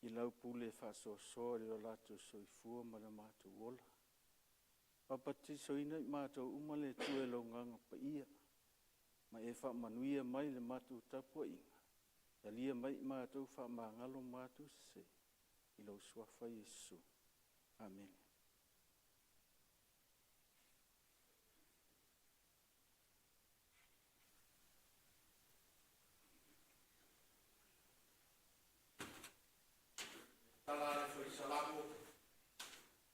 i lau pule faasoasoa i lo latou soifua ma lo latou ola. Papatisoina i matou uma le Atua i lou Agaga Paia, ma e faamanuia mai i le matou tapuaiga, talia mai i matou faamagalo ma matou sese, i lou Suafa Iesu. Amene. Tala a le Fai Salamo,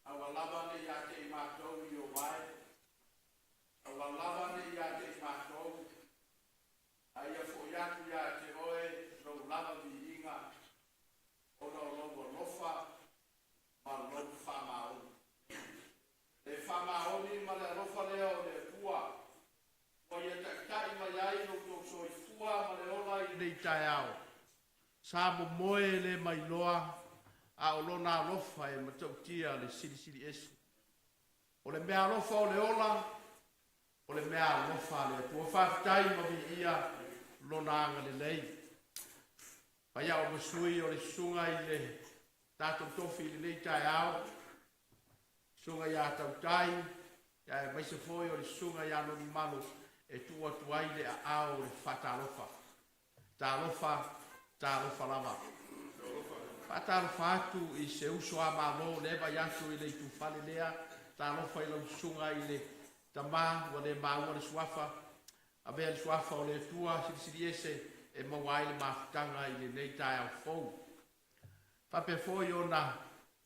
Aua lava ne i ia te i matou Iovae, aua lava ne i ia te i matou, a ia foi atu ia te oe lou lava viiga, ona o lou alofa ma lou faamaoni. Le faamaoni ma le alofa lea o le Atua ua ia taitai mai ai lo outou soifua ma le ola i lenei taeao. Sa momoe le mailoa, a o lona alofa e matautia le silisili ese. O le meaalofa o le ola, o le meaalofa a le Atua. Faafetai ma viia lona agalelei. Fai au ma sui o le susuga i le tatou tofi i lenei taeao, susuga ia Tautai, aemaise foi o le susuga ia Nonumalo e tuu atu ai le aao o le faatalofa. Talofa, talofa lava. Faatalofa atu i se uso a Malo lea e vaai atu i le itufale lea. Talofa i lau susuga i le tama ua le maua le suafa. Avea le suafa o le Atua Silisili Ese e maua ai le mafutaga i lenei taeao fou. Faapea foi ona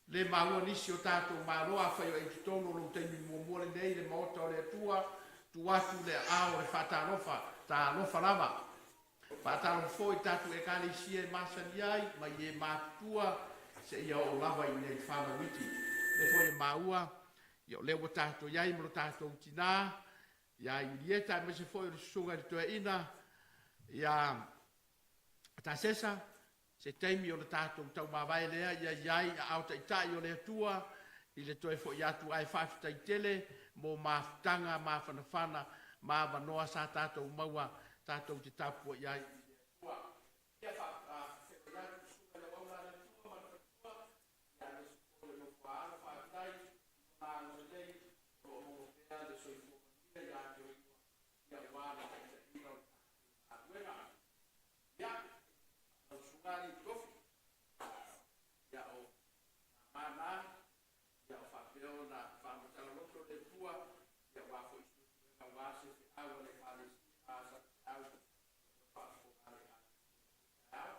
le maua nisi o tatou malo, afai o e i totonu o lou taimi muamua lenei i le maota o le Atua, tuu atu le aao o le faatalofa, talofa lava. Faatalofa foi i tatou Ekalesia e masani ai, mai e matutua seia oo lava i nei fanau iti. O lea foi e maua, ia o lea ua tatou i ai ma lo tatou tinā, ia Iulieta, aemaise foi o le susuga i le toeaina, ia Tasesa, se taimi ona tatou taumavae lea, ia i ai aao taitai o le Atua i le toe foi atu, ae faafetai tele mo mafutaga mafanafana ma avanoa sa tatou maua tatou te tapuai ai i le Atua. Ia faafetai atu i susuga i le auauna a le Atua ma le faletua, ia aemaise foi o le nofo a alo, faafetai i lona agalelei o lo o maua pea le soifua manuia ia te oe, ia aua le taitaiina o le tatou galuega. Ia, lau susuga alii tofi, ia o mana, ia o faapea ona faamatala loto le Atua, ia aua foi suesuega, aua se feau a le Ekalesia a Salafeau, ia faafofoga le aiga i lenei taeao.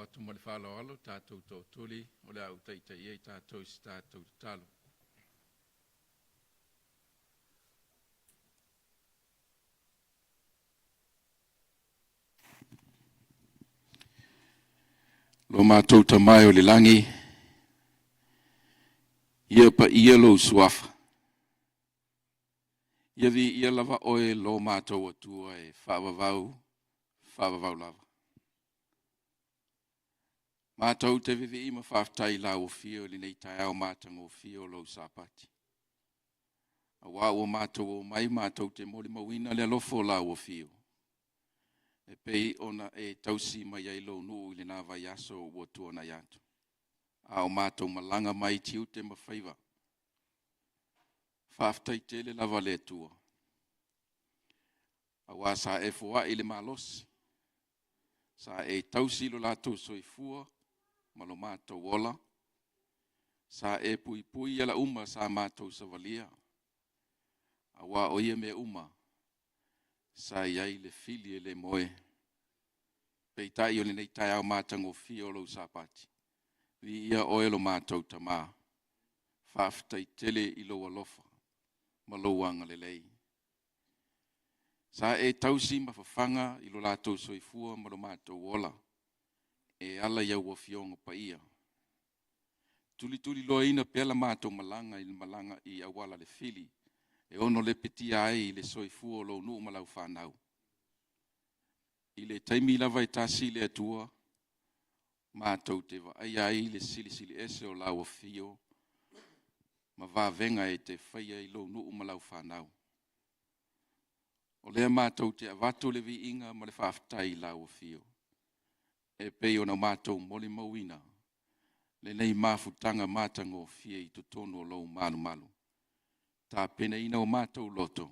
Atu ma le faaaloalo tatou tootuli o le a ou taitaia i tatou i se tatou tatalo. Lo matou Tama e o le lagi, ia paia lou suafa. Ia viia lava oe lo matou Atua e faavavau, faavavau lava. Matou te vivii ma faafetai i lau afio i lenei taeao matagofie o lou Sapati. Aua ua matou omai matou te molimauina le alofa o lau afio, e pei ona e tausi mai ai lou nuu i lena vaiaso ua tuanai atu, a o matou malaga mai tiute ma faiva. Faafetai tele lava le Atua, aua sa e foai le malosi, sa e tausi lo latou soifua ma lo matou ola, sa e puipui ala uma sa matou savalia, aua o ia mea uma sa i ai le fili e le moe. Peitai o lenei taeao matagofie o lou Sapati, viia oe lo matou Tama, faafetai tele i lou alofa ma lou agalelei. Sa e tausi ma fafaga i lo latou soifua ma lo matou ola, e ala i au Afioga Paia. Tulituliloaina pea la matou malaga i le malaga i auala le fili, e ono lepetia ai le soifua o lou nuu ma lau fanau. I le taimi lava e tasi le Atua, matou te vaaia ai le silisili ese o lau afio ma vavega e te faia i lou nuu ma lau fanau. O lea matou te avatu le viiga ma le faafetai i lau afio, e pei ona matou molimauina lenei mafutaga matagofie i totonu o lou malumalu. Tapenaina o matou loto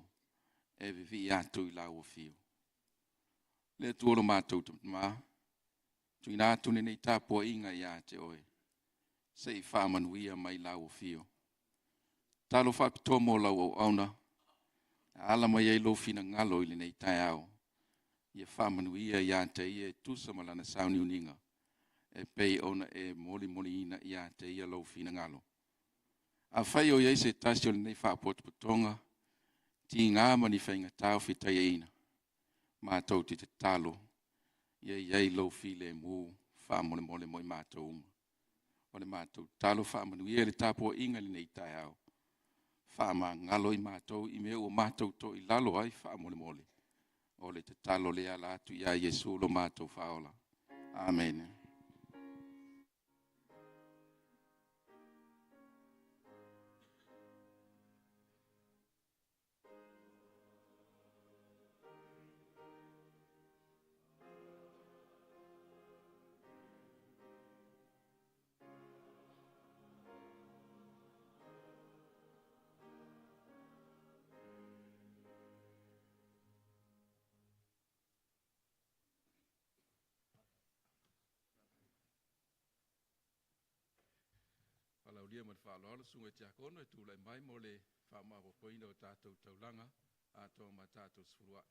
e vivii atu i lau afio. Le Atua lo matou Tama, tuuina atu lenei tapuaiga ia te oe, se i faamanuia mai lau afio. Talo faapitoa mo lau auauna, ala mai ai lou finagalo i lenei taeao, ia faamanuia ia te ia e tusa ma lana sauniuniga, e pei ona e molimoliina ia te ia lou finagalo. Afai o i ai se tasi o lenei faapotopotoga, tiga ma ni faigata o fitaitugaina, matou te tatalo, ia i ai lou filemu faamolemole mo i matou uma. O le matou tatalo, faamanuia le tapuaiga i lenei taeao, faamagalo i matou i mea ua matou toilalo ai faamolemole. O le tatalo lea e ala atu ia Iesu lo matou Faaola. Amene. Valaaulia ma le faaaloalo susuga i Tiakono e tulai mai mo le faamaopoopoina o tatou taulaga atoa ma tatou sefuluai.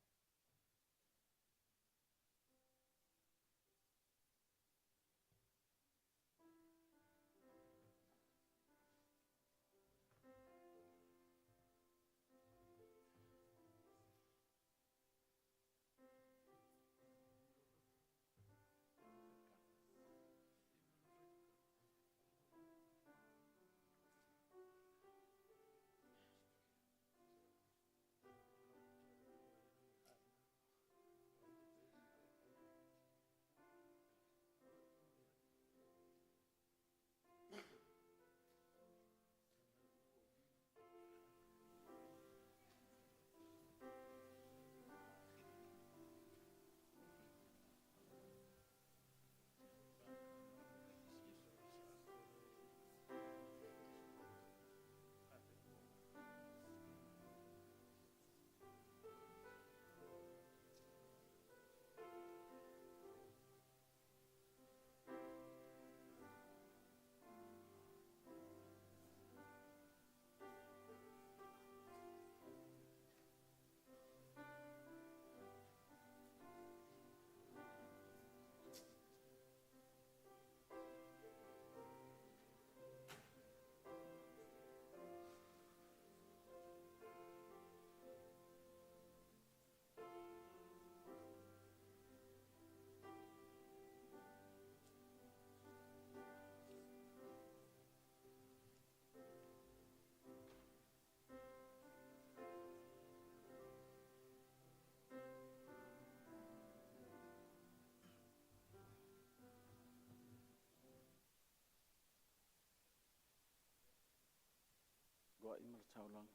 fesefulua'i ma le taulaga.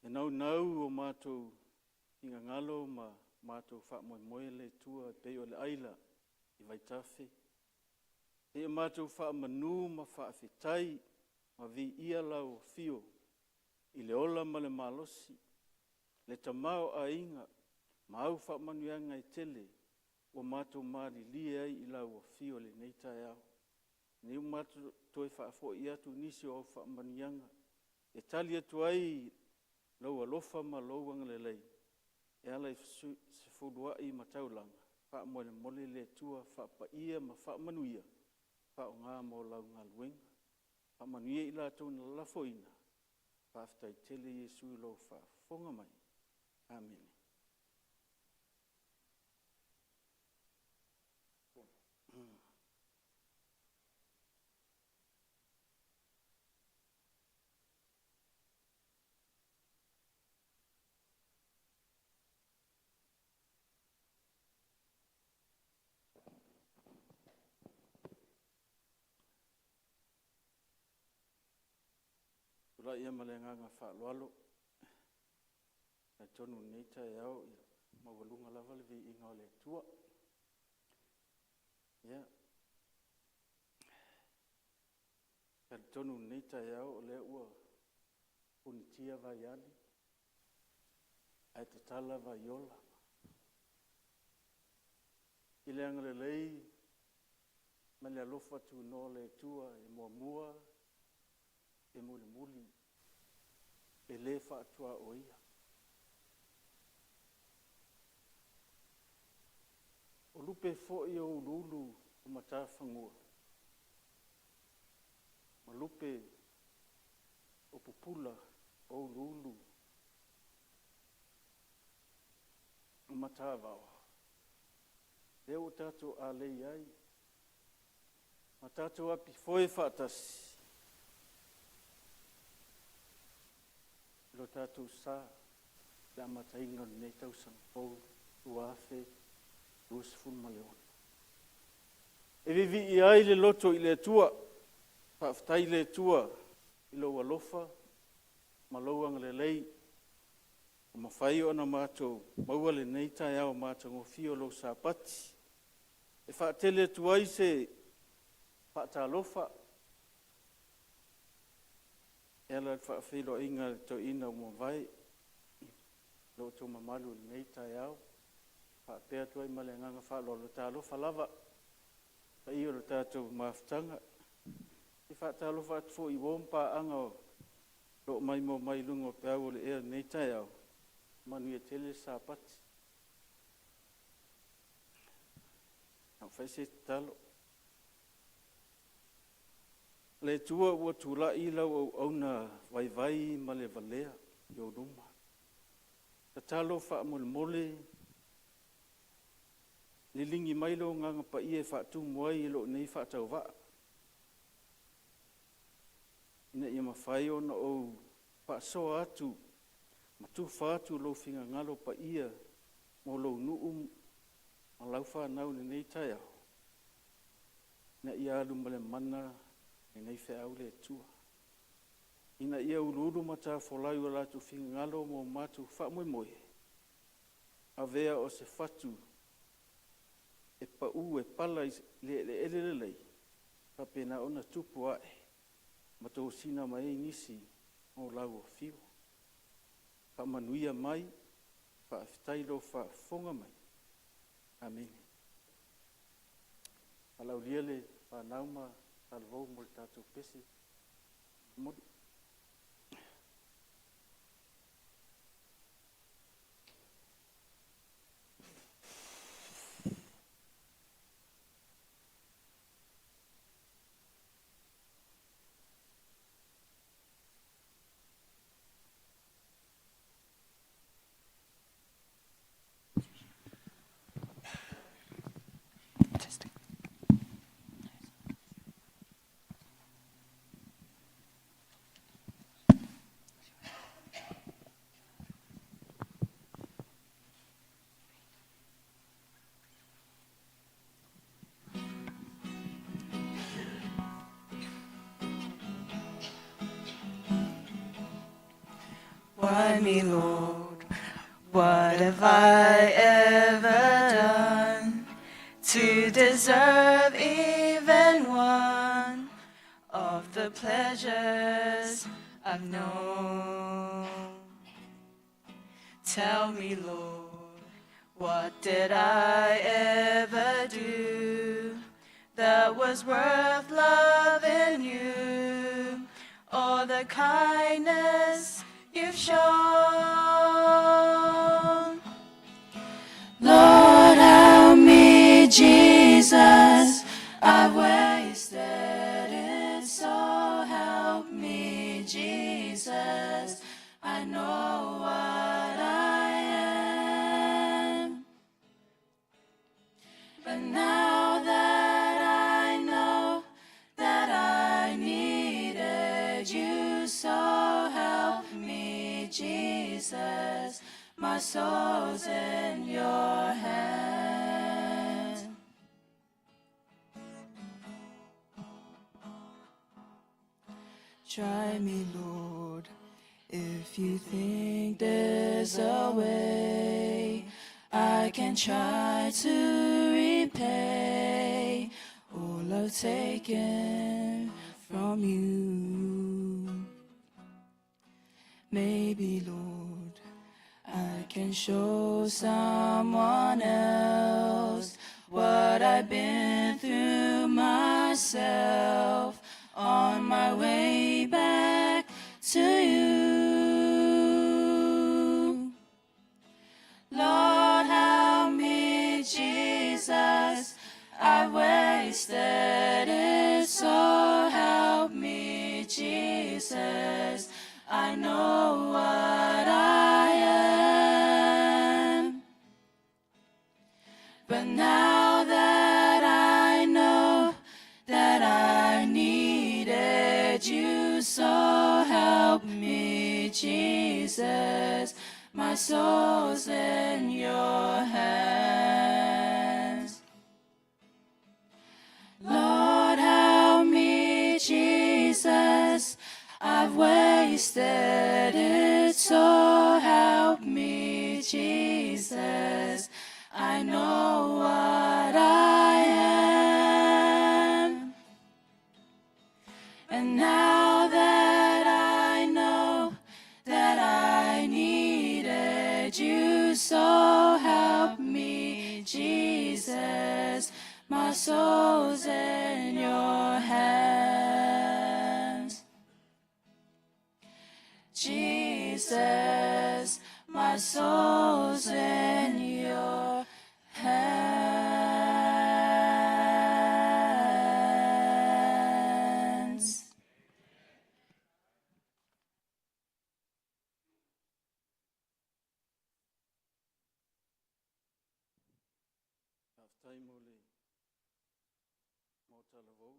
E naunau o matou finagalo ma matou faamoemoe le Atua e pei o le aila i vaitafe, seia matou faamanu ma faafetai ma viia lau Afio i le ola ma le malosi, le tamaoaiga ma au faamanuiaga e tele ua matou malilie ai i lau Afio i lenei taeao. O lenei ua matou toe faafoi atu nisi o au faamanuiaga e tali atu ai lou alofa ma lou agalelei e ala i fesefuluai ma taulaga. Faamolemole le Atua faapaia ma faamanuia, faaaoga mo lau galuega. Faamanuia i latou na lalafoina, faafetai tele Iesu i lou faafofoga mai. Amene. Tulai lava ma le agaga faaaloalo, e talitonu o lenei taeao e maualuga lava le viiga o le Atua. Ia, e talitonu i lenei taeao o lea ua punitia vaiali ae tatala vaiola. I le agalelei ma le alofa tunoa o le Atua e muamua, e mulimuli, e le faatuaoia. O lupe foi o uluulu o matafanua ma lupe o pupula o uluulu o matavao, lea ua tatou alei ai ma tatou apifoe faatasi i lo tatou sa i le amataina o lenei tausaga fou 2026. E vivii ai le loto i le Atua, faafetai i le Atua i lou alofa ma lou agalelei ua mafai ona matou maua lenei taeao matagofie o lou Sapati e faatele atu ai se faatalofa e ala i le faafeiloaiga a le toeaina ua mavae i lo outou mamalu i lenei taeao. E faapea atu ai ma le agaga faaaloalo, talofa lava i le paia o le tatou mafutaga. E faatalofa atu foi i uo ma paaga o lo o maimoa mai i luga o peau o le ea i lenei taeao, manuia tele le Sapati. A o fai se tatalo. Le Atua ua tulai lau auauna vaivai ma le valea i ou luma, tatalo faamolemole, liligi mai lou Agaga Paia e faatumu ai lou nei faatauvaa ina ia mafai ona ou faasoa atu ma tufa atu lou finagalo paia mo lou nuu ma lau fanau i lenei taeao, ina ia alu ma le mana lenei feau le Atua, ina ia uluulu matafolau i o latou finagalo ma o matou faamoemoe, avea o se fatu e pau e pala i le eleele lelei, faapena ona tupu ae ma tosina mai ai nisi mo lau afio. Faamanuia mai, faafetai i lou faafofoga mai. Amene. Valaaulia le fanau ma talavou mo le tatou pese. Why me, Lord? What have I ever done to deserve even one of the pleasures I've known? Tell me, Lord, what did I ever do that was worth loving you or the kindness you've shown? Lord, help me, Jesus. I've wasted it, so help me, Jesus. I know what I am. But now that I know that I needed you, so help me, Jesus. My soul's in your hands. Try me, Lord, if you think there's a way I can try to repay all I've taken from you. Maybe, Lord, I can show someone else what I've been through myself on my way back to you. Lord, help me, Jesus. I've wasted it, so help me, Jesus. I know what I am. But now that I know that I needed you, so help me, Jesus. My soul's in your hands. Lord, help me, Jesus. I've wasted it, so help me, Jesus. I know what I am. And now that I know that I needed you, so help me, Jesus. My soul's in your hands. Jesus, my soul's in your hands. Faafetai mo le motalavou.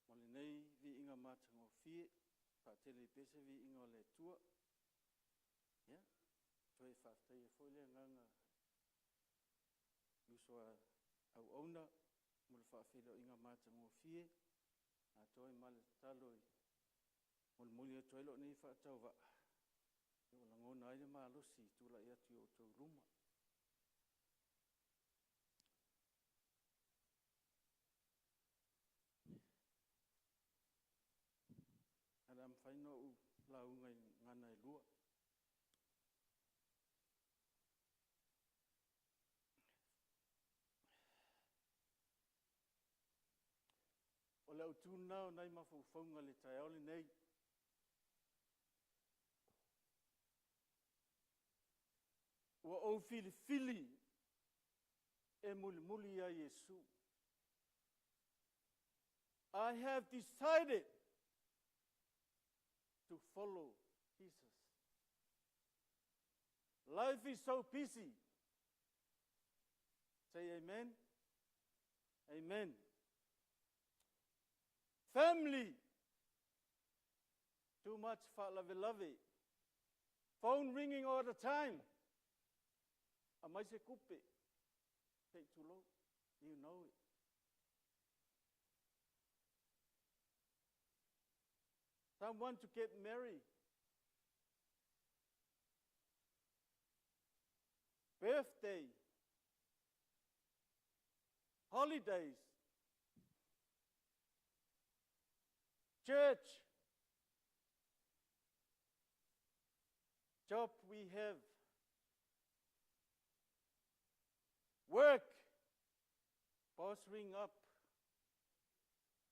Ma lenei viiga matagofie, faatele ai pea se viiga o le Atua. Ia, toe faafetaia foi le agaga i uso a auauna mo le faafeiloaiga matagofie, atoa ai ma le tatalo e molimoli atu ai lou nei faatauvaa, ua lagona ai le malosi e tulai atu i o outou luma. Ae o le a mafai ona ou lauga i gagana e lua. O le autu lena o nai mafaufauga i le taeao lenei. Ua ou filifili e mulimuli ia Iesu. I have decided to follow Jesus. Life is so busy. Say amen. Amen. Family. Too much faalavelave. Phone ringing all the time. Aumai se tupe. Se i tulou. You know it. Someone to get married. Birthday. Holidays. Church. Job we have. Work. Boss ring up.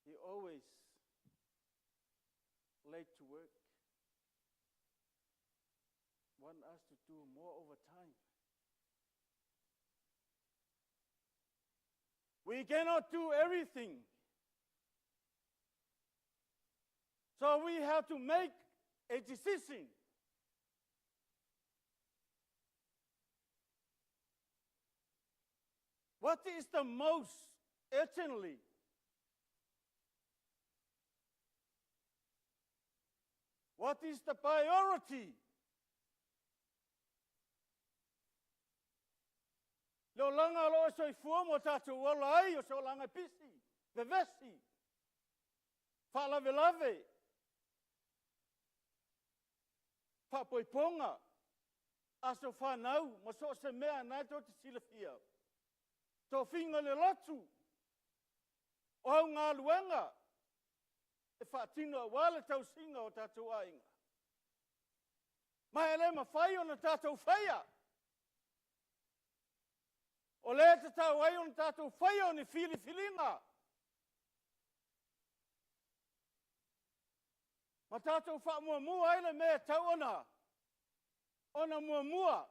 He always late to work. Want us to do more overtime. We cannot do everything. So we have to make a decision. What is the most urgently? What is the priority? Le olaga o lo o soifua mo tatou ola ai o se olaga e pisi, vevesi, faalavelave, faapoipoga, aso fanau ma so o se mea na e tou te silafia. Tofiga o le lotu, o au galuega e faatino aua le tausiga o tatou aiga. Ma e le mafai ona tatou faia. O lea e tatau ai ona tatou faia o ni filifiliga. Ma tatou faamuamua ai le mea e tau ona, ona muamua.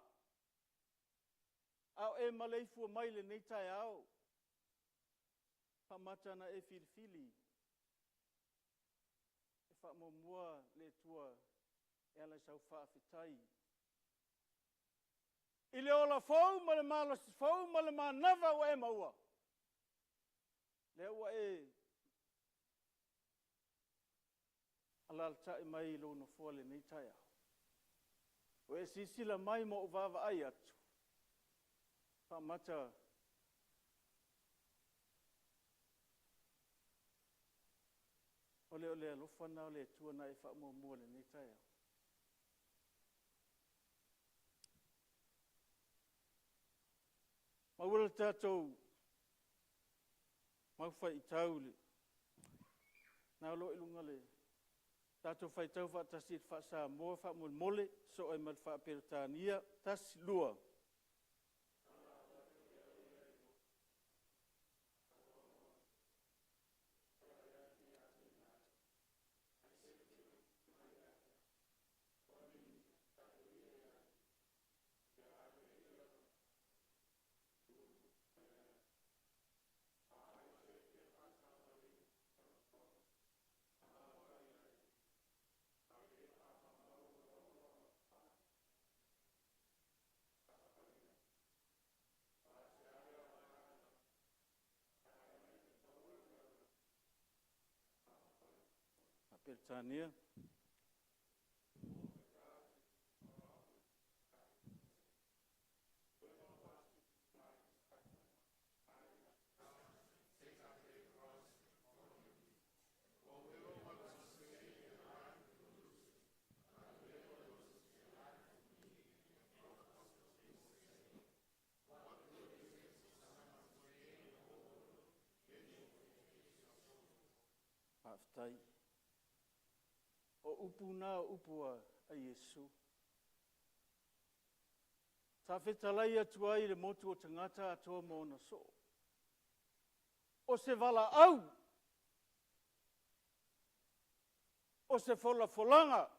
A o e maleifua mai lenei taeao, faamata ona e filifili e faamuamua le Atua e ala i sau faafetai. I le ola fou ma le malosi fou ma le manava ua e maua, lea ua e alaalatai mai i lou nofoa i lenei taeao. Ua e silasila mai ma ou vaavaai atu, faamata o le o le alofa lena o le Atua na e faamuamua i lenei taeao. Maua le tatou mau faitau na o lo o i luga le tatou faitau faatasi i le faa-Samoa faamolemole, sosoo ai ma le faa-Peretania. Tasi, lua. Peretania. Faafetai. O upu na o upu a, a Iesu. Sa fetalai atu ai i le motu o tagata atoa ma ona soo. O se valaau, o se folafolaga,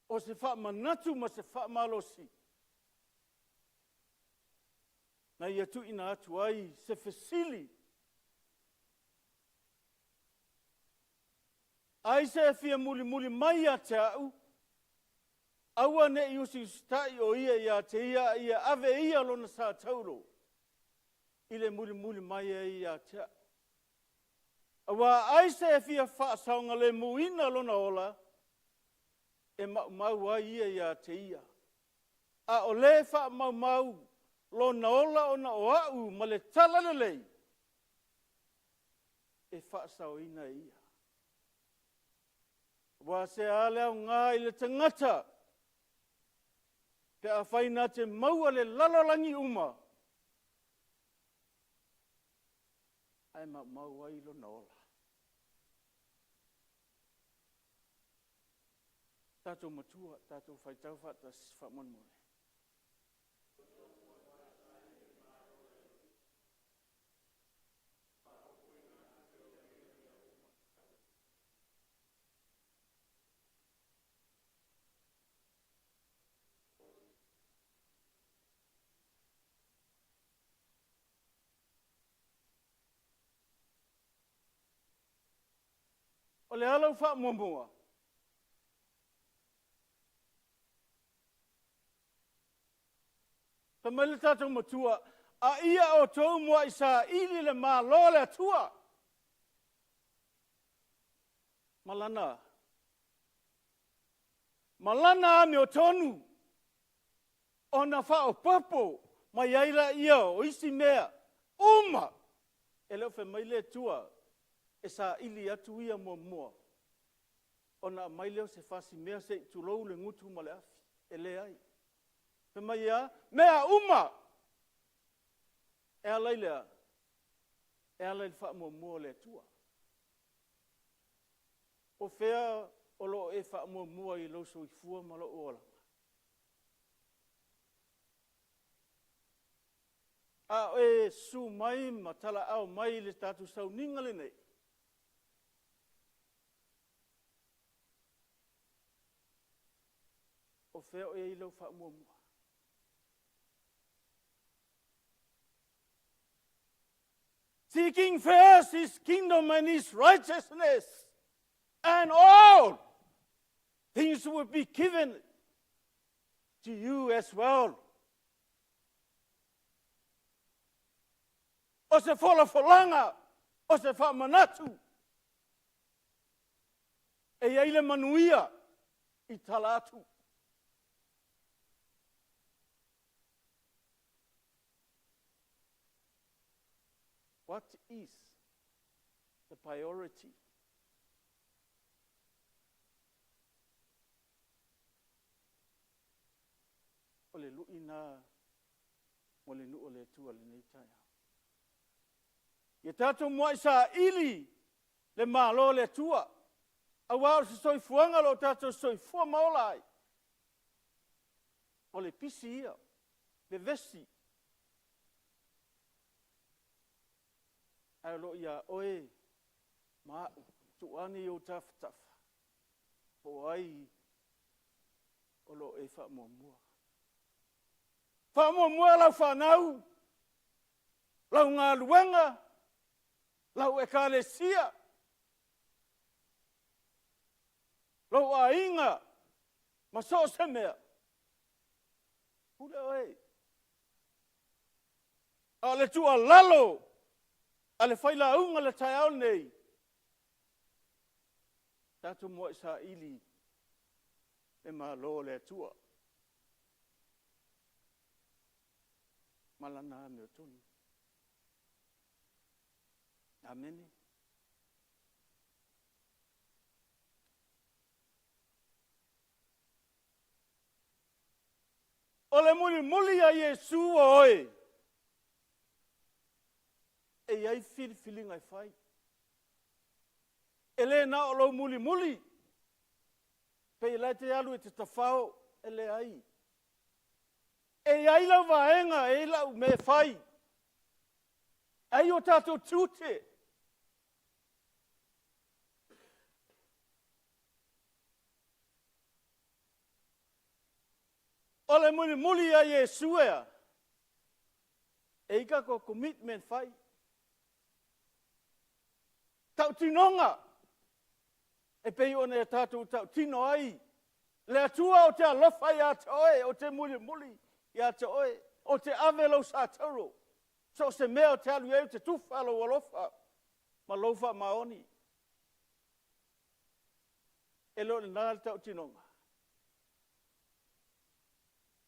o se faamanatu ma se faamalosi na ia tuuina atu ai se fesili. Ai se e fia mulimuli mai ia te au, aua ne i usiusitai o ia ia te ia, a ia ave ia lona sa taulo i le mulimuli mai ai ia te au. Aua ai se e fia faasaogalemuina lona ola, e maumau ai ia ia te ia. A o le faamaumau lona ola ona o au ma le talalelei, e faasaoina e Ia. Aua se a le aoga i le tagata pe afai na te maua le lalolagi uma ae maumau ai lona ola. Tatou matua, tatou faitau faatasi faamolemole. O le a lau faamuamua? Fai mai le tatou matua, a ia outou muai saili le Malo o le Atua ma lana ma lana amiotonu, ona faaopoopo mai ai lea o isi mea uma. E le o fai mai le Atua e saili atu ia muamua ona aumai lea o se fasimea se i tulou le gutu ma le afi. E leai. Fai mai e a? Mea uma. E ala i le a? E ala i le faamuamua a le Atua. O fea o lo o e faamuamua i lou soifua ma lou olaga? A o e susu mai ma talaaa mai i le tatou sauniga lenei, o fea o i ai lau faamuamua? Seeking first His kingdom and His righteousness, and all things will be given to you as well. O se folafolaga, o se faamanatu, e i ai le manuia i tala atu. What is the priority? O le lui lena mo le nuu o le Atua i lenei taeao. Ia tatou muai saili le Malo o le Atua, aua o se soifuaga o lo o tatou soifua ma ola ai, o le pisi ia, vevesi, ae o lo o ia oe ma au, tuu ane i ou tafatafa, po o ai o lo o e faamuamua. Faamuamua lau fanau, lau galuega, lau ekalesia, lou aiga, ma so o se mea. Pule oe. A o le tuualalo a le failauga i le taeao lenei, tatou muai saili le Malo o le Atua ma Lana amiotonu. Amene. O le mulimuli ia Iesu o oe, e i ai filifiliga e fai. E le na o lou mulimuli, pei o la e te alu e te tafao, e leai. E i ai lau vaega, e i ai lau mea e fai. E i ai o tatou tiute. O le mulimuli ia Iesu e a? E i ai tatou commitment e fai. Tautinoga e pei ona tatou tautino ai, le Atua ou te alofa ia te oe, ou te mulimuli ia te oe, ou te ave lou sa tauro, so o se mea ou te alu i ai, ou te tufa lou alofa ma lou faamaoni. E le o lena le tautinoga?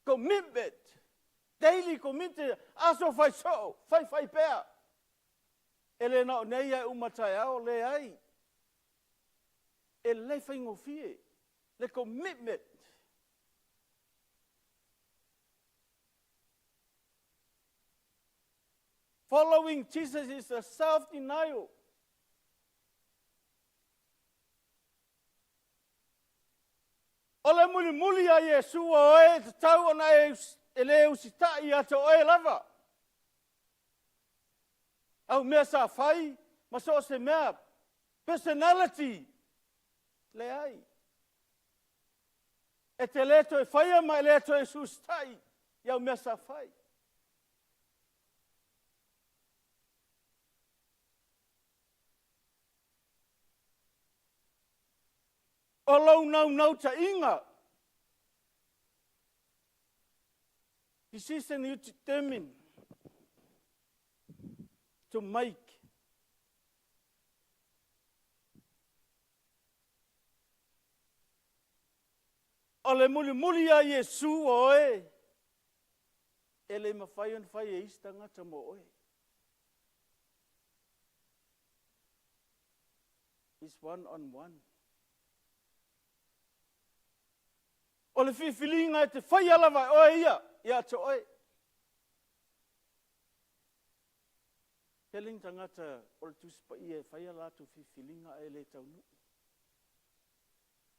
Commitment, daily commitment, aso fai soo, faifai pea. E le na o nei ae uma taeao, leai. E le faigofie le commitment. Following Jesus is a self-denial. O le mulimuli a Iesu o oe e tatau ona e le usitai ia te oe lava. Au mea sa fai ma so o se mea, personality, leai. E te le toe faia ma e le toe usitai i au mea sa fai. O lou naunautaiga, decision you determine to make. O le mulimuli ia Iesu o oe, e le mafai ona fai e isi tagata mo oe. Is one on one. O le filifiliga e te faia lava e oe ia ia te oe. Tele ni tagata o le Tusi Paia e fai a latou filifiliga ae le taunuu.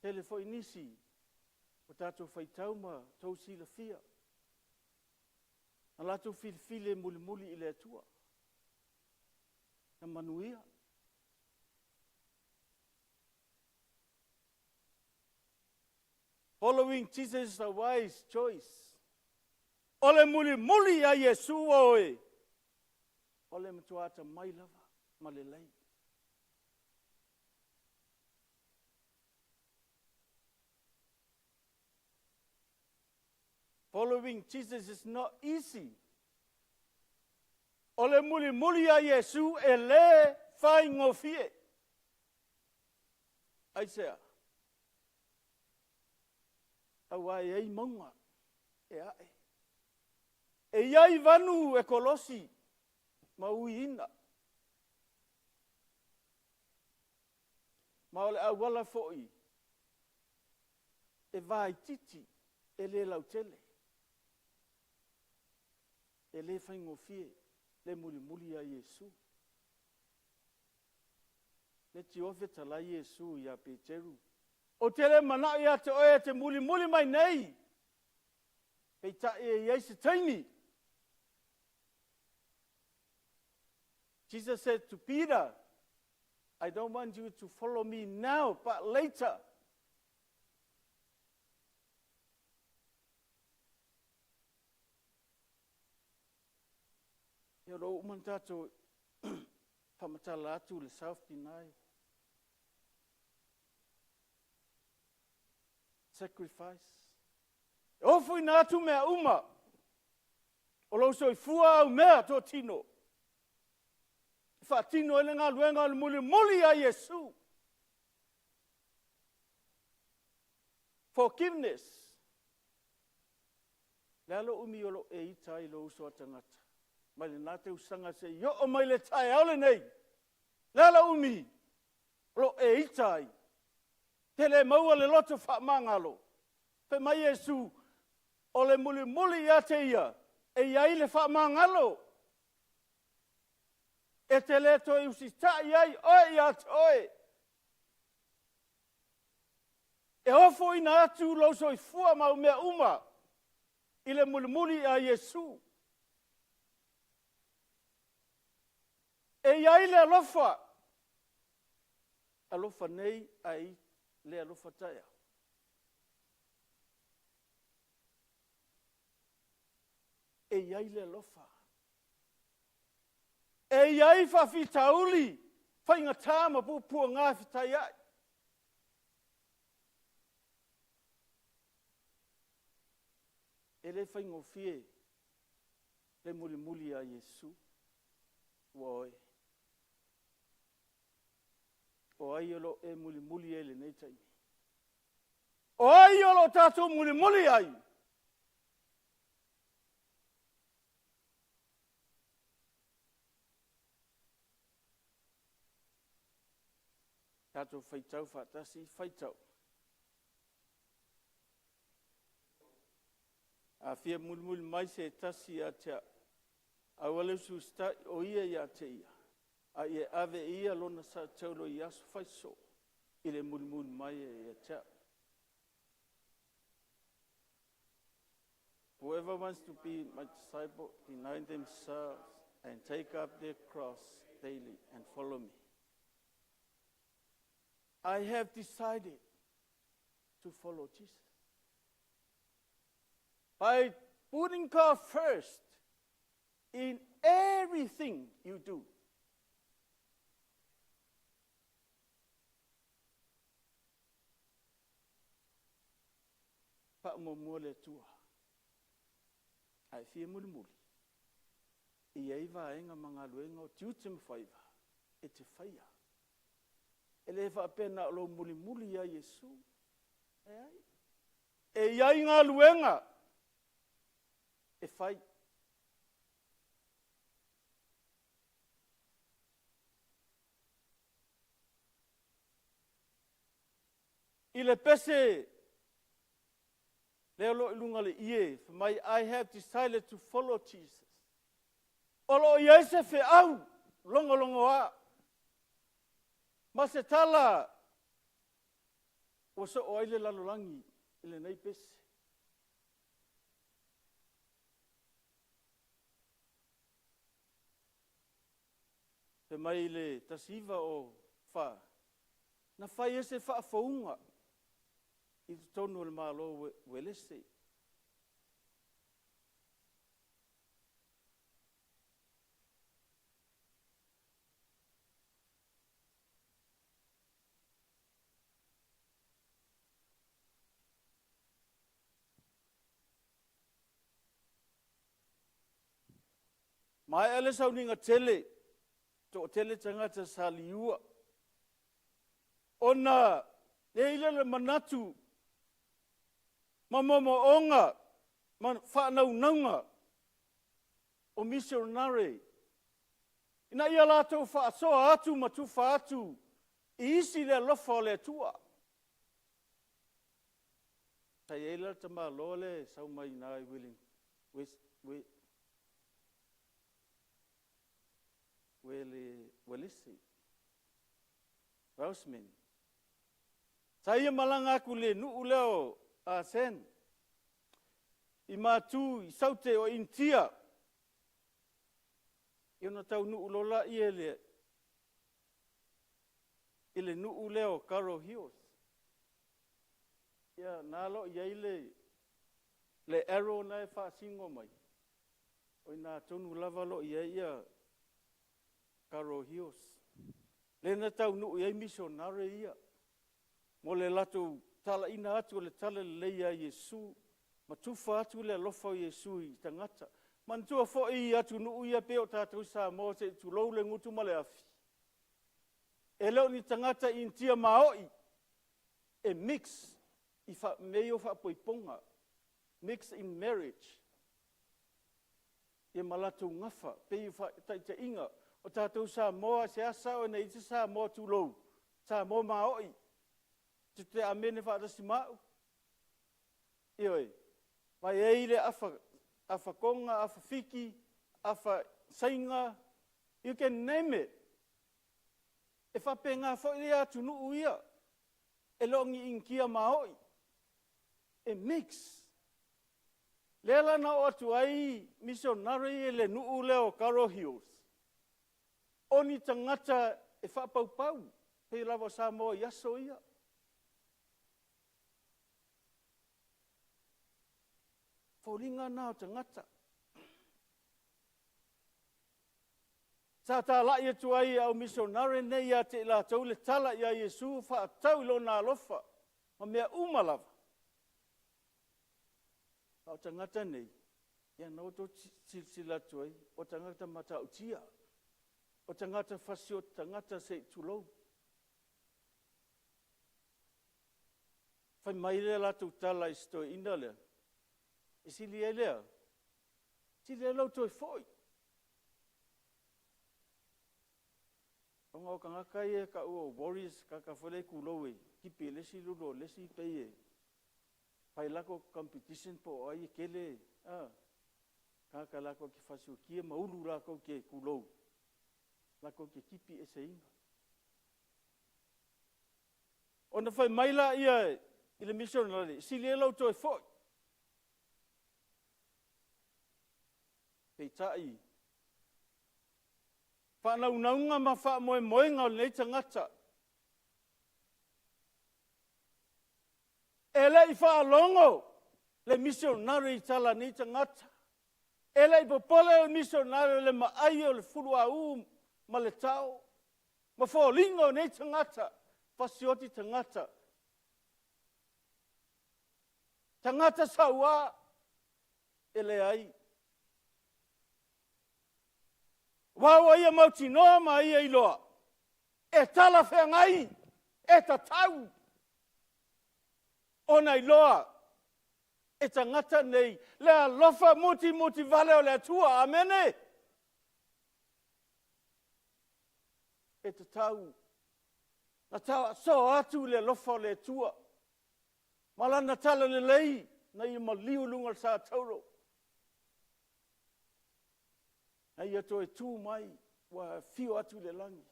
Tele foi nisi ua tatou faitau ma outou silafia na latou filifili e mulimuli i le Atua, na manuia. Following Jesus is a wise choice. O le mulimuli ia Iesu oe, o le matua atamai lava ma lelei. Following Jesus is not easy. O le mulimuli ia Iesu e le faigofie. Aisea? Aua e i ai mauga e ae. E i ai vanu e kolosi ma uiina. Ma o le auala foi e vaitiiti, e le lautele. E le faigofie le mulimuli ia Iesu. Leitioa fetalai Iesu ia Peteru, ou te le manao ia te oe e te mulimuli mai nei, peitai e i ai se taimi. Jesus said to Peter, I don't want you to follow me now, but later. Ia o lo o ua uma ona tatou faamatala atu le self-denial, sacrifice. E ofoina atu mea uma, o lou soifua au mea totino e faatino ai le galuega o le mulimuli ia Iesu. Forgiveness. O le a lou umi o lo o e ita ai i lou uso a tagata mai lena tausaga seia oo mai le taeao lenei? O le a lou umi o lo o e ita ai? E te le maua le loto faamagalo? Fai mai Iesu, o le mulimuli ia te Ia e i ai le faamagalo. E te le toe usitai ai oe ia te oe. E ofoina atu lou soifua ma au mea uma i le mulimuli ia Iesu. E i ai le alofa, alofa nei ae le alofa taeao. E i ai le alofa. E i ai faafitauli faigata ma puapuaga fetaiai. E le faigofie le mulimuli ia Iesu. Ua oe. O ai o lo o e mulimuli ai i lenei taimi? O ai o lo o tatou mulimuli ai? Tatou faitau faatasi, faitau. A fia mulimuli mai se tasi ia te a'u, aua le usiusitai o ia ia te ia, a ia ave e ia lona sa i aso faisosoo i le mulimuli mai ai ia te a'u. Whoever wants to be my disciple, deny themselves and take up their cross daily and follow me. I have decided to follow Jesus. By putting God first in everything you do. Faamuamua le Atua. A e fia mulimuli, e i ai vaega ma galuega o tiute ma faiva e te faia. E le faapea na o lou mulimuli ia Iesu. Leai. E i ai galuega e fai. I le pese lea o lo o i luga o le ie fai mai I have decided to follow Jesus. O lo o i ai se feau logologoa ma se tala ua soo ai le lalolagi i lenei pese. Fai mai le 1904, na fai ai se faafouga i totonu o le Malo o Uelese. Maea le sauniga tele, toatele tagata sa liua ona i ai lea o le manatu ma moomooga ma faanaunauga o missionare ina ia latou faasoa atu ma tufa atu i isi le alofa o le Atua. Sa i ai la le tamaloa lea e sau mai i ina i Uelese, Welshman. Sa ia malaga atu i le nuu lea o Asen i Matu i Saute o Initia. Ia ona taunuu loa lea i le nuu lea o Karo Hills. Ia lena o lo o i ai le arrow lena e faasino mai, o i ina tonu lava o lo o i ai Karo Hills, lea na taunuu i ai misionare ia mo le latou talaiina atu o le Talalelei ia Iesu ma tufa atu le alofa o Iesu i tagata. Manatua foi atunuu ia pei o tatou i Samoa se i tulou le gutu ma le afi, e le o ni tagata Initia maoi e mix i mea ia o faaipoipoga, mix in marriage ia ma latou gafa. E pei o le faataitaiga, o tatou i Samoa e seasea ona i ai se Samoa tulou, Samoa maoi. E te amene faatasi ma au? Ioe. Aua e i ai le afa Toga, afa Fiti, afa Saina, you can name it. E faapena foi ia atunuu ia, e le o ni Initia maoi, e mix. Lea la na oo atu ai misionare ia i le nuu lea o Karo Hills, o ni tagata e faapaupau, pei lava o Samoa i aso ia. O foliga na o tagata. Sa talai atu ai e au misionare nei ia te i latou le tala ia Iesu faatatau i Lona alofa ma mea uma lava. A o tagata nei, ia lena ua outou silasila atu i ai, o tagata matautia, o tagata fasioti tagata se i tulou. Fai mai le latou tala i si toeaina lea, e sili ai le a? E sili ai lou toe foi. Ona o tagata ia e taua o warriors, tagata foi lea e tulou e tipi e le isi lolo o le isi pei e fai latou competition po o ai e tele a tagata latou te fasioti ma ulu latou te tulou, latou te tipi eseina. Ona fai mai lea i le missionary, e sili ai lou toe foi. Peitai, faanaunauga ma faamoemoega o lenei tagata, e le i faalogo le missionary i tala a nei tagata. E le i popole le missionary i le maai o le fuluau ma le tao ma foliga o nei tagata, fasioti tagata, tagata saua. E leai, aua ua ia mautinoa ma ia iloa, e talafeagai, e tatau ona iloa e tagata nei le alofa mutimutivale o le Atua. Amene. E tatau ona tausoa atu le alofa o le Atua ma Lana Talalelei na ia maliu i luga o le sa tauro, na Ia toe tu mai, ua afio atu i le lagi.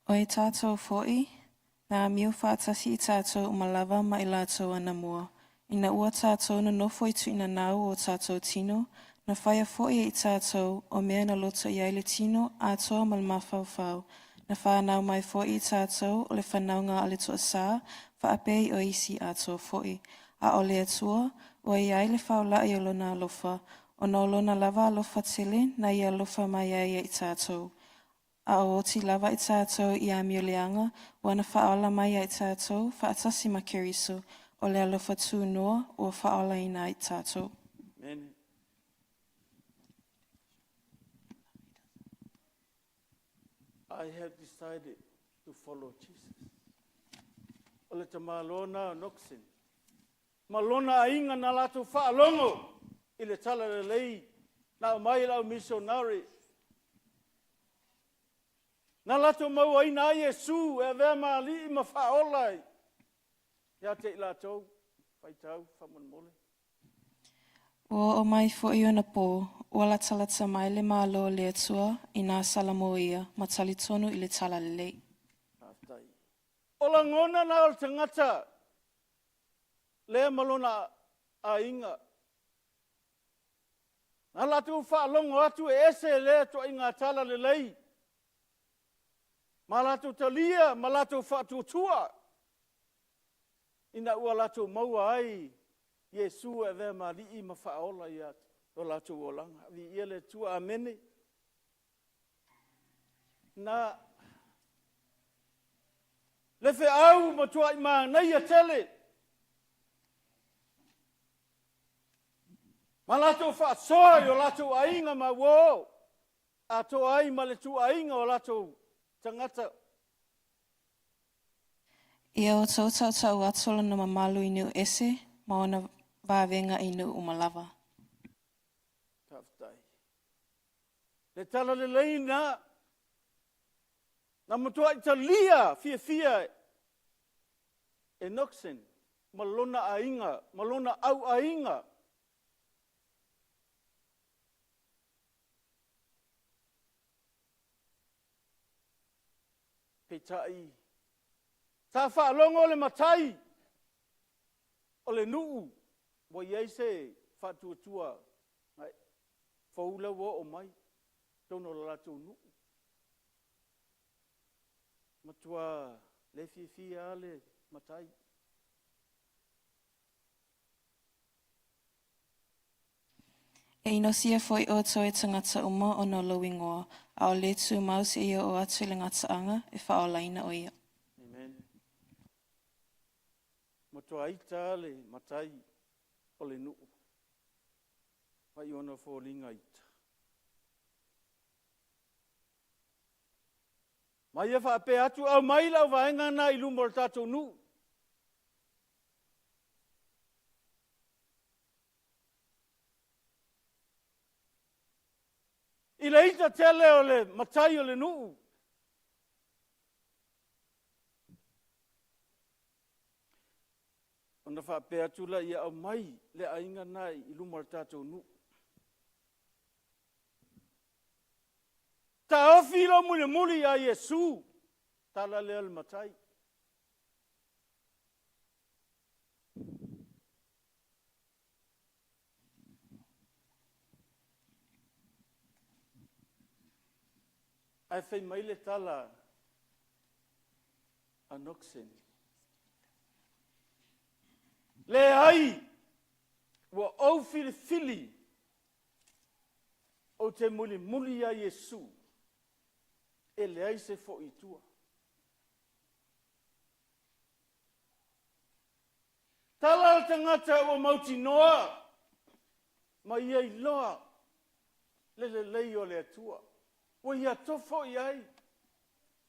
O i tātou foi, na amio faatasi i tātou uma lava ma i latou anamua, ina ua tātou nonofo i tuinanau o tātou tino, na faia foi e i tātou o mea na loto i ai le tino atoa ma le mafaufau, na whānau mai foi i tātou o le whanaunga a le toasā, faapei o isi atoa foi. A o le Atua, ua i ai le faulai o lona alofa, ona o lona lava alofa tele na ia alofa mai ai ia i tātou. A o oti lava i tātou i amio leaga, ua na faaola mai ia i tātou, faatasi ma Keriso, o le alofa tunoa ua faaolaina ai i tātou. Amen. I have decided to follow Jesus. O le tamaloa na o Noxen ma lona aiga na latou faalogo i le talalelei na aumai e le au missionary. Na latou mauaina ai Iesu e avea ma alii ma faaola ia te i latou. Faitau faamolemole. Ua oo mai foi ona pō, ua latalata mai le Malo o le Atua i nā Salamo ia, ma talitonu i le talalelei. Faafetai. O lagona na o le tagata lea ma lona aiga. Na latou faalogo atu e ese lea ituaiga talalelei, ma latou talia ma latou faatuatua ina ua latou maua ai Iesu e avea ma Alii ma Faaola i o latou olaga. Viia le Atua. Amene. Na le feau matuai manaia tele ma latou faasoa i o latou aiga ma uo, atoa ai ma le ituaiga o latou tagata. Ia outou tautau atu lona mamalu i nuu ese ma ona vavega i nuu uma lava. Faafetai. Le talalelei na matuai talia fiafia e Noxen ma lona aiga ma lona auaiga. Peitai, sa faalogo le matai o le nuu ua i ai se faatuatua fou lea ua oo mai i totonu o le latou nuu. Matua le fiafia lava le matai. E inosia foi outou e tagata uma ona o lou igoa, a o le tumau seia oo atu i le gataaga e faaolaina o ia. Amen. Matua ita le matai o le nuu mai ona foliga ita. Ma ia faapea atu, aumai lau vaega na i luma o le tatou nuu. I le ita tele o le matai o le nuu. Ona faapea atu lea, ia aumai le aiga lena i luma o le tatou nuu. Taofi lou mulimuli ia Iesu, tala lea a le matai. Ae fai mai le tala a Nixon, Leai, ua ou filifili ou te mulimuli ia Iesu, e leai se foi i tua. Tala le tagata ua mautinoa ma ia iloa le lelei o le Atua, ua ia tofo i ai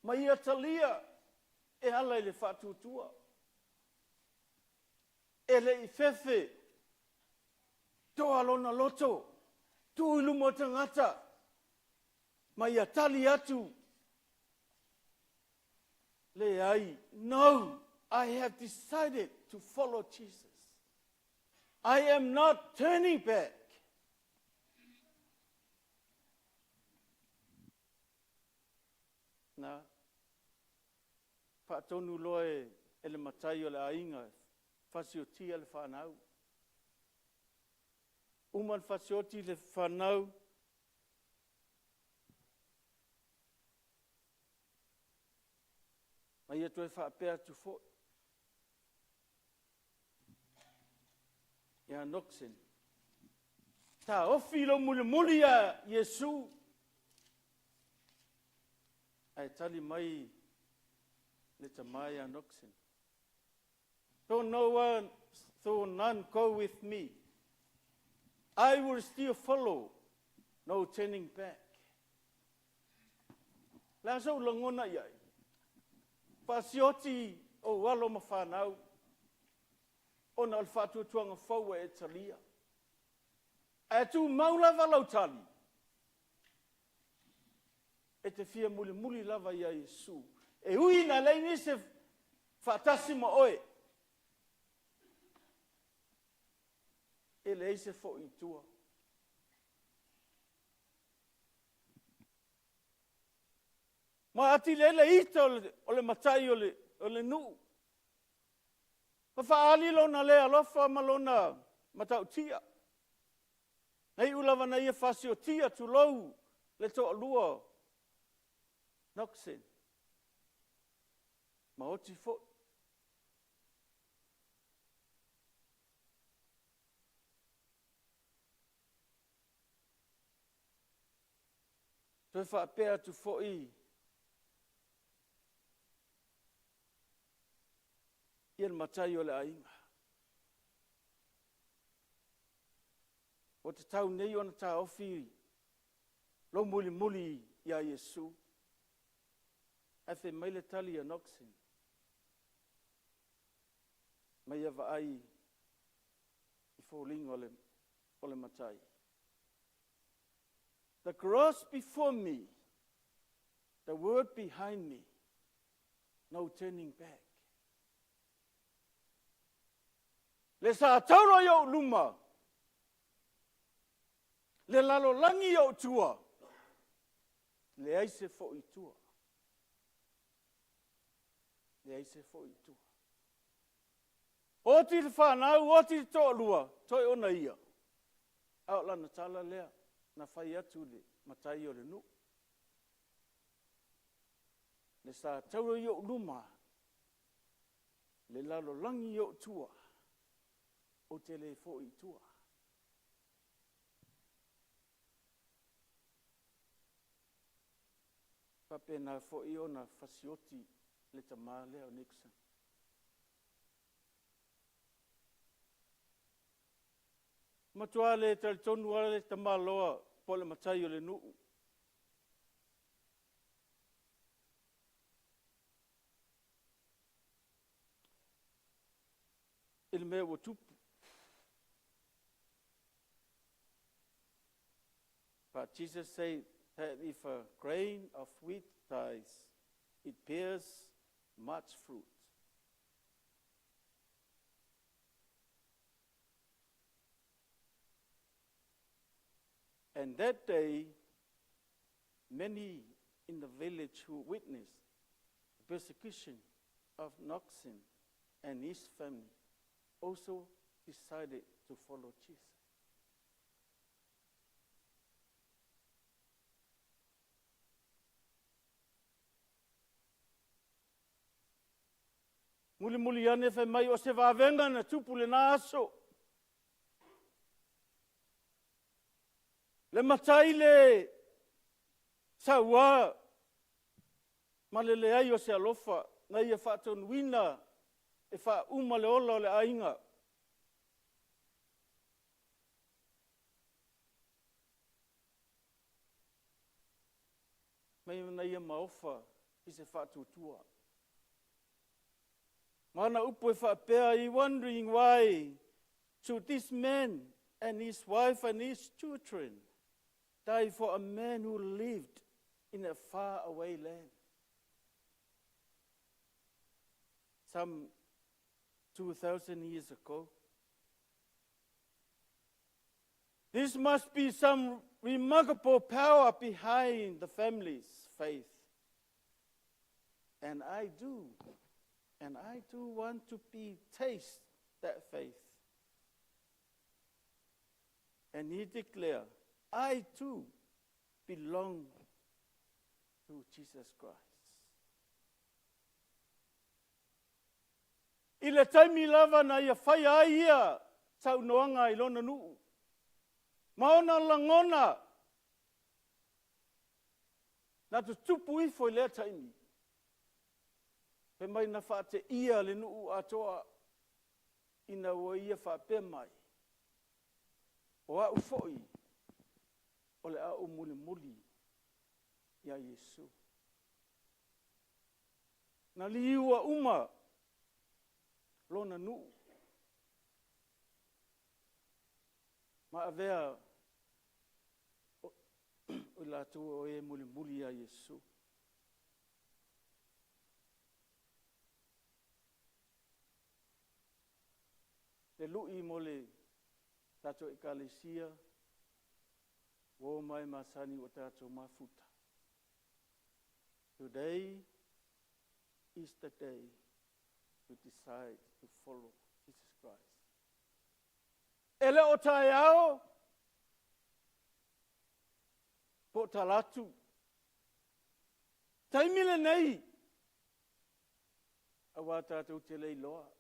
ma ia talia e ala i le faatuatua. E le i fefe, toa lona loto, tu i luma o tagata ma ia tali atu, Leai, no, I have decided to follow Jesus. I am not turning back. Na faatonu loa e le matai o le aiga e fasiotia le fanau. Uma ona fasioti le fanau, ma ia toe faapea atu foi ia Nixon, taofi lou mulimuli ia Iesu. Ae tali mai le tama ia Nixon, though no one, though none go with me, I will still follow, no turning back. O le a sou lagona i ai? Faasioti ou alo ma fanau ona o le faatuatuaga fou ua e talia. Ae tumau lava lau tali, e te fia mulimuli lava ia Iesu, e ui ina leai nisi e faatasi ma oe, e leai se foi i tua. Ma atili ai le ita o le matai o le nuu ma faaali lona le alofa ma lona matautia. Na iu lava ina ia fasiotia, tulou, le toalua o Nixon, ma oti foi. Toe faapea atu foi ia le matai o le aiga, ua tatau nei ona taofi lou mulimuli ia Iesu. Ae fai mai le tali a Nixon, ma ia vaai i foliga o le matai. The cross before me, the world behind me, no turning back. Le sa tauro i ou luma, le lalolagi i ou tua, leai se foi i tua. Leai se foi i tua. Oti le fanau, oti le toalua, toe ona ia. A o lana tala lea na fai atu i le matai o le nuu. Le sa tauro i ou luma, le lalolagi i ou tua, ou te le foi i tua. E faapena foi ona fasioti le tama lea o Nixon. E matua le talitonu lava le tamaloa po o le matai o le nuu. I le mea ua tupu. But Jesus said, that if a grain of wheat dies, it bears much fruit. And that day, many in the village who witnessed the persecution of Noxin and his family also decided to follow Jesus. Mulimuli ane fai mai o se vavega na tupu lena aso. Le matai le saua ma le leai o se alofa na ia faatonuina e faauma le ola o le aiga. Mai na ia maofa i se faatuatua. Ma ana upu e faapea, "He wondering why should this man and his wife and his children die for a man who lived in a far away land some 2,000 years ago. This must be some remarkable power behind the family's faith. And I do want to be taste that faith." And he declared, "I too belong to Jesus Christ." I le taimi lava na ia whai ai ia saunoaga i lona nuu. Ma ona lagona na tutupu ifo i lea taimi. Fai mai na faateia le nuu atoa ina ua ia faapea mai. O au foi o le a ou mulimuli ia Iesu. Na liua uma lona nuu ma avea o i latou o e mulimuli ia Iesu. Le lui mo le tatou ekalesia, uo ma e masani ua tatou mafuta. Today is the day to decide to follow Jesus Christ. E le o taeao, po o talatu. Taimi lenei, auā tatou te le iloa.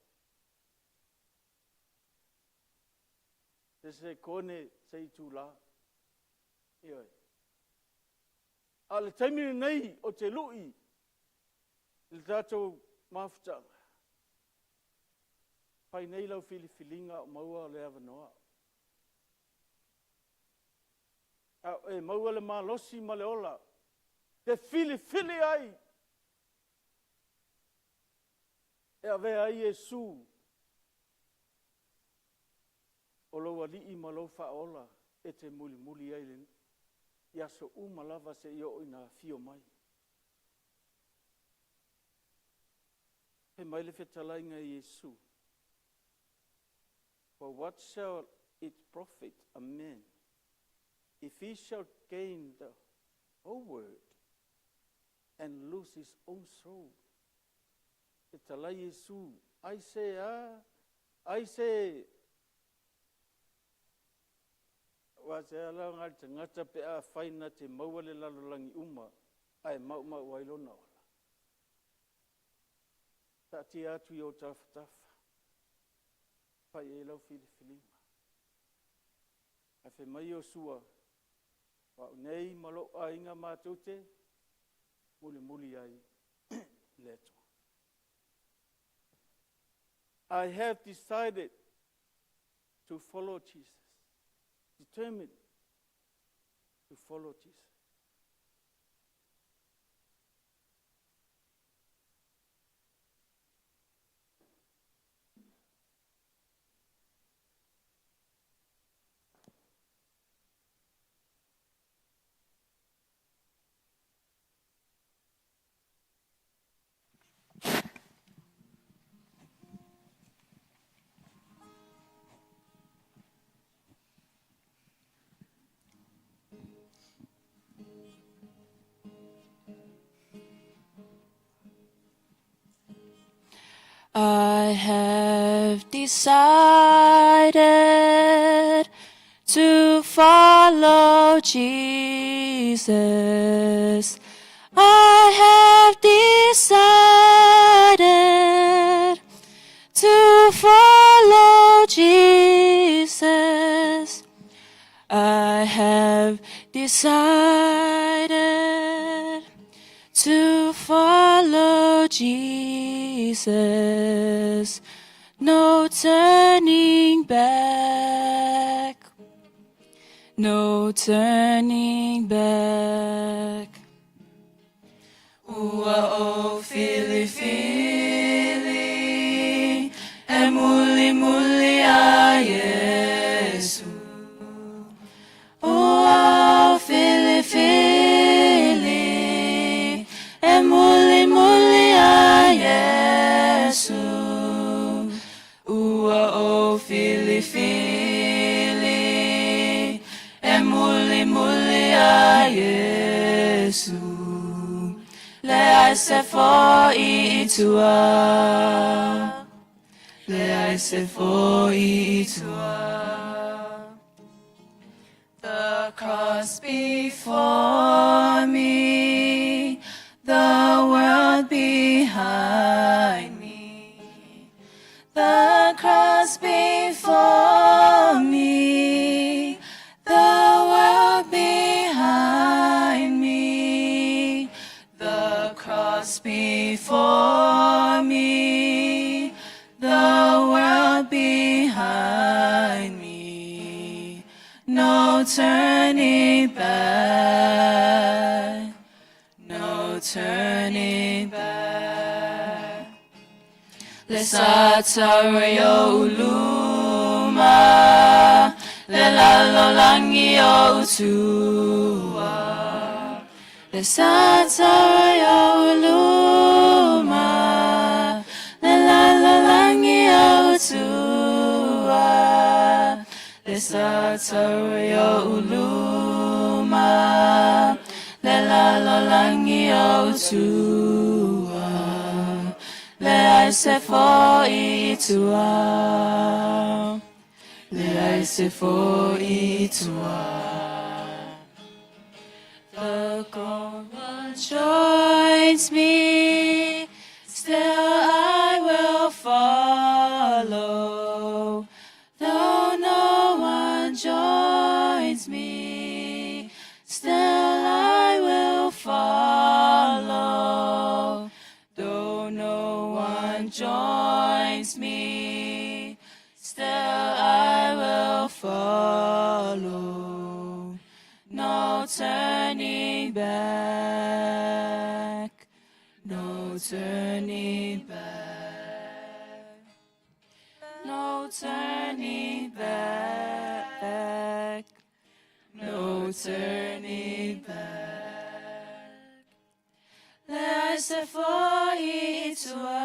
Se sekone se itulā. Ioe. A o le taimi lenei o te lui i le tatou mafutaga. Fai nei lau filifiliga o maua le avanoa. A o e maua le malosi ma le ola, te filifili ai e avea ai Iesu o lou alii ma lou faaola e te mulimuli ai i aso uma lava seia oo ina afio mai. Fai mai le fetalaiga i Iesu. "For what shall it profit a man if he shall gain the whole world and lose his own soul?" Fetalai Iesu, ai se a, ai se wa se ala ngai tagata pe afai na te maua le lalolagi uma ae maumau ai lona ola. Taatia atu i ou tafatafa. Fai ai lau filifiliga. Ae fai mai Iosua, o au nei ma lou aiga matou te mulimuli ai le Atua. I have decided to follow Jesus. Determined to follow Jesus. have decided to follow Jesus. I have decided to follow Jesus. I have decided to follow Jesus. No turning back. No turning back. Ua ou filifili e mulimuli ia Iesu. Ua ou filifili e mulimuli ia Iesu. Ua ou filifili e mulimuli ia Iesu. Leai se fo'i i tua. Leai se fo'i i tua. The cross before me, the world behind me. The cross before me, the world behind me. The cross before me, the world behind me. No turning back, no turning back. Le sa tara i o'u luma, le lalolagi o tua. Le sa tara i o'u luma, le lalolagi o tua. Le sa tara i o'u luma, le lalolagi o tua. Leai se fo'i i tua. Leai se fo'i i tua. Though no one joins me, still I will follow. Though no one joins me, still I will follow. Though no one joins me, still I will follow. No turning back, no turning back, no turning back, no turning back. Leai se fo'i i tua,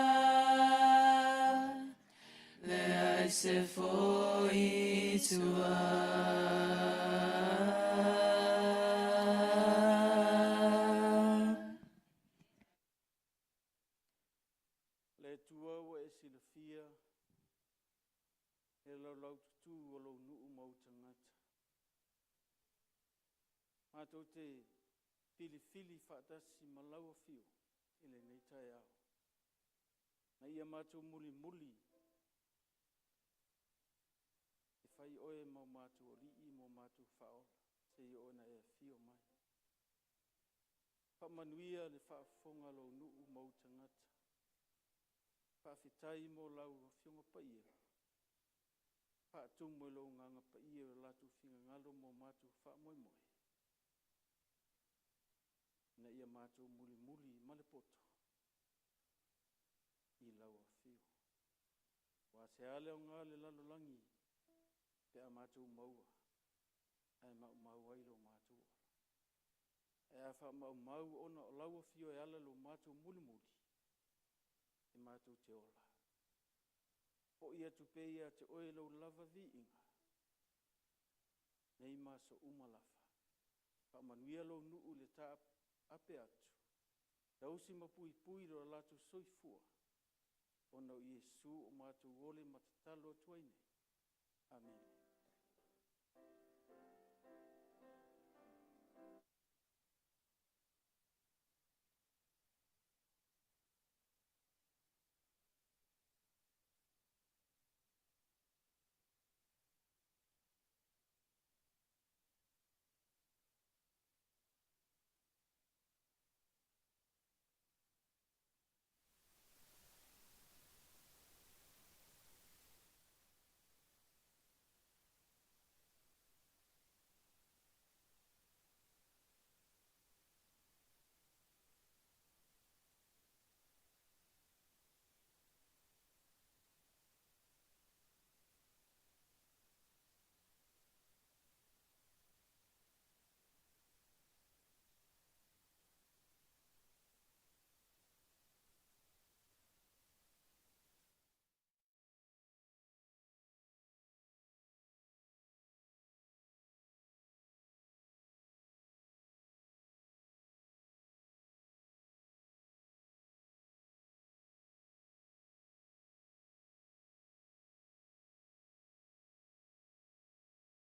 leai se fo'i i tua. Le Atua ua e silafia le laulaututū o lou nuu ma ou tagata. Matou te filifili faatasi ma lau afio i lenei taeao. Na ia matou mulimuli e fai oe ma o matou alii ma o matou faaola seia oo ina e afio mai. Faamanuia le faafofoga a lou nuu ma ou tagata. Faafetai mo lau afioga paia. Faatumu e lou agaga paia o latou finagalo ma o matou faamoemoe. Ina ia matou mulimuli ma le poto i lau afio. Aua se a le aoga o le lalolagi pe a matou maua ae maumau ai lo matou ola. Ae a faamaumau ona o lau afio e ala lo matou mulimuli, e matou te ola. Fo'i atu pea ia te oe lou lava viiga, nei ma aso uma lava. Faamanuia lou nuu i le taape atu, tausi ma puipui lo latou soifua. Ona o Iesu o matou ole ma tatalo atu ai nei. Amene.